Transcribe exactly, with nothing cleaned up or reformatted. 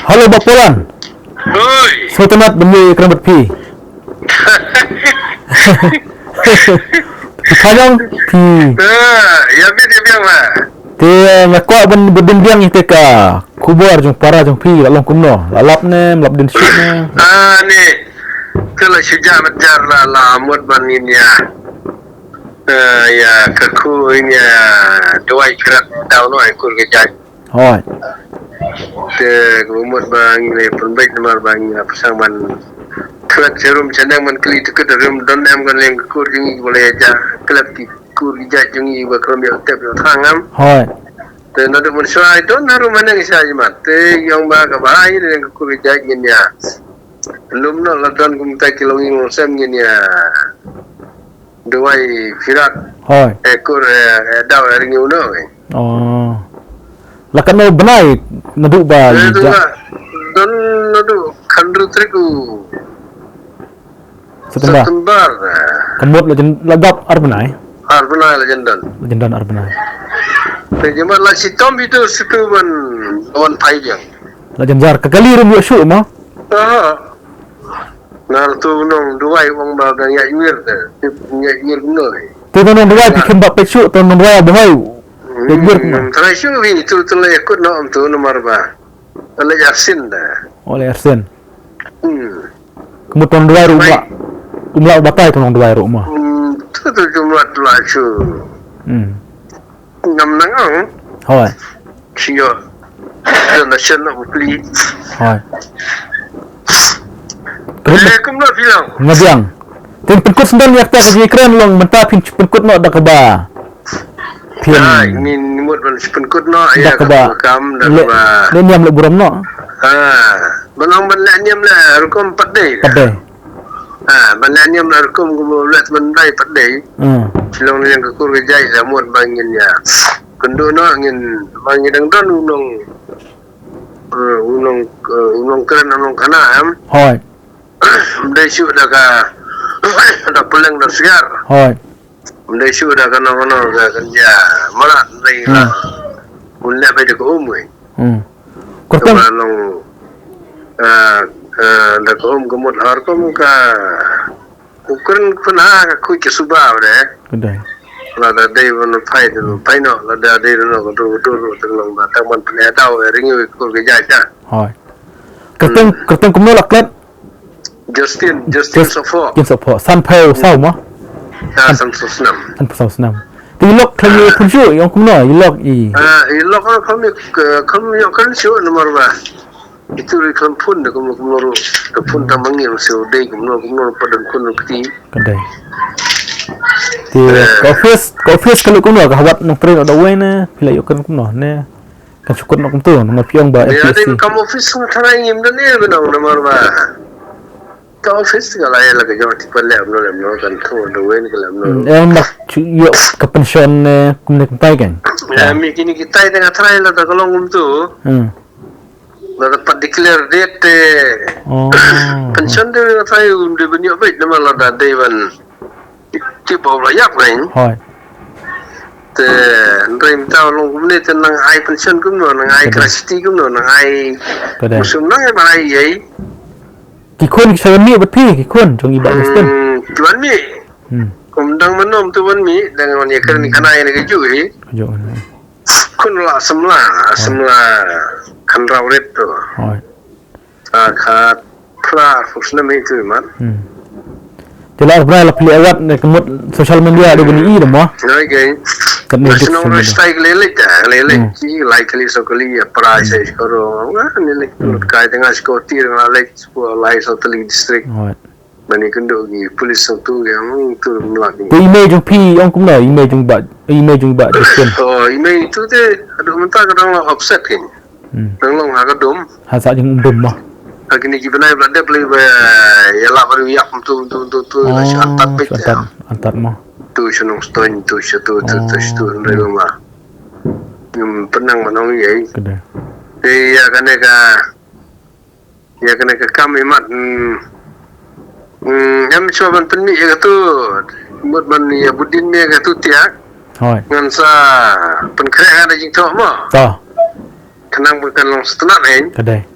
Hello, Bah Polan. Hoi. Sngewtynnat ban ïakren bad phi. Phi khñiang, phi. Eh, ïa bit ïa biang ma. Te nga kwah ban bud din biang ïa te ka khubor jong para jong phi la long kumno. La lap ne, lap din shuh ne. Ah, ni. Te la shu jah bad jar la la mut ban ngin ïa. Eh, ïa ka khu ngin ïa duwai krat daw no ai kur ka jait. Hoi. Te ka mut ba ngi le pynbeit namar ba ngi la pyrshang ban klet sharum shaneng ban kli tukut rum don em kan leng kur jong ngi ba le ja klet ki kur ki jait jong ngi ba khlem ïoh tep ïoh thang am. Hoi. Te na duk man shwa don harum haneng sha jimat. Te yong ba ka ba ai leng kur ki jait ngin ïa. Lum no la don kum ta ki long ing long sem ngin ïa. Duwai firat. Hoi. Eh, kur, eh, eh, daw, eh, ring uno, eh. Oh. La katno bnai naduh ba eh, ïa tu ja. La, don naduh khandru triku. September. September, eh. Ka mut la jan, la dap ar bnai. Ar bnai la jan don. La jan don ar bnai. Te jema la sitom itu situ ban, ban pai jang. La jan jar ka kali rum ïoh shuh ma. Ah. Nar tu nong duwai wang ba ga ïa ïwir te. Ïa ïwir no. Tu nong duwai pi kim ba pet shu tu nong duwai ba hai. Ïa ïwir no. Trai shu wi tu tu le kut no tu no mar ba. Ale arsin da. Ole arsin. Hmm. Kemu tu nong duwai ru ma. Umla batai tu nong duwai ru ma. Hmm, tu tu jumlah tu la shu. Hmm. Ngam nang ang. Hoi. Sio. Donation of plea. Hoi. Eh, kumno bilang? Nga biang. Tin pynkut sendal yak ta ka jingkren long mynta phin pynkut no da kaba. Phin. Ai, ni ni mut ban pynkut no ya kaba. Kam da kaba. Ni niam le burom no. Ah, ban ong ban le niam le rukom pat dei. Pat dei. Ah, ban la niam la rukom kum la tman dai pat dei. Hmm. Shilong ni ka kur ka jai la mut ba ngin ïa. Kynduh no ngin ba ngin dang don u nong, eh, u nong, eh, u nongkren u nongkhana em. Hoi. Mdei shu da ka da puleng da sigar. Hoi. Mdei shu da ka nong nong ka kan ja marat mdei la. Hmm. Mun le bai da ka um wei. Hmm. Kyrteng. Ka long, eh, eh, da ka um ka mut har ka mut ka. Ku kren kun ha ka kuit ka suba de. Kedai. La da dei ban phai de phai no la da dei no ka dur dur te long da tang ban pne daw ring wi kur ka ja ja. Hoi. Kyrteng, kyrteng kumno la klet. Justin, Justin Jus-, Sopho. Justin Sopho. San phew saw mo? Ah, san phew saw snam. San phew saw snam. Te i lok khlem i phun shu, i ong kumno, i lok i. Ah, i lok khlem i, khlem i kan shu namar ba. Itu ri khlem phun da kumno kumno ru. Ka phun ta mangi ru shu dei kumno kumno ru padan phun ru kti. Ka dei. Te ka office, ka office ka lok kumno, ka hawat nong train o da wei ne, phi la ïoh kan kumno ne. Kan shu kut noh kumtu, namar phi ong ba M P S C. Ïa, dei kam office nga tharai ngim don eh, ba nong namar ba. Ka office nga la ïa la ka jong ti pale amno amno kan thu da wen ka amno. Hmm, em bak chu ïoh ka pension ne kumne kumtai kan. Eh, mi kini kitai te nga tharai la da ka long kumtu. Hmm. La da pat declare date te. Oh. Pension de nga tharai um de ben ïoh bait namar la da dei ban. Ti ba la ïap ngai. Hoi. Te ndrei mynta long kumne te nang ai pension kumno, nang ai gratuity kumno, nang ai. Ka dei. Musum nang ai ba ai ei. Ki khun ki sa mih bad phi, ki khun jong i Bah Justin. Hmm, tuan mih. Hmm. Kum dang manom tuan mih, dang on ïa kren kana ïa ka ju hi. Ka ju. Khun la samla, samla kan raw rit tu. Hoi. Ah, khat phra arphew snem hi tu, man. Hmm. Te la arphew la pli awat ne kemut social media do bani i demo. Ngai ke. Kat ni dik snem. Stai ke lele ta, lele. Hmm. Ki lai kali so kali ya pra sai skoro. Nga ni le. Hmm. Kai tengah skoti nga lai sko lai so tali district. Hoi. Bani kendo ki police so tu yang tu melak ni. Te email jong phi ong kumno, email jong ba, email jong ba Justin. Oh, email tu te aduh mentah kadang lah upset kan. Hmm. Nang long ha ka dum. Ha sa jong dum mo. Ha kini ki bnai ba dep le ba ïa la ba ïap tu tu tu tu. Oh, shu antat pit. Antat, antat mo. Tu shu nong stoin tu shu tu tu tu shu tu ndai ma. Ngam pynang ma nong ïa. Kedai. Te ïa kane ka ïa kane ka kam imat. Hmm. Hmm, em shu ban pynmih ïa katu. Mut ban ïa budin ïa katu tiak. Hoi. Ngan sa pynkhreh ha da jingthoh mo. To. Khnang ba kan long sngewtynnat hein. Ka dei.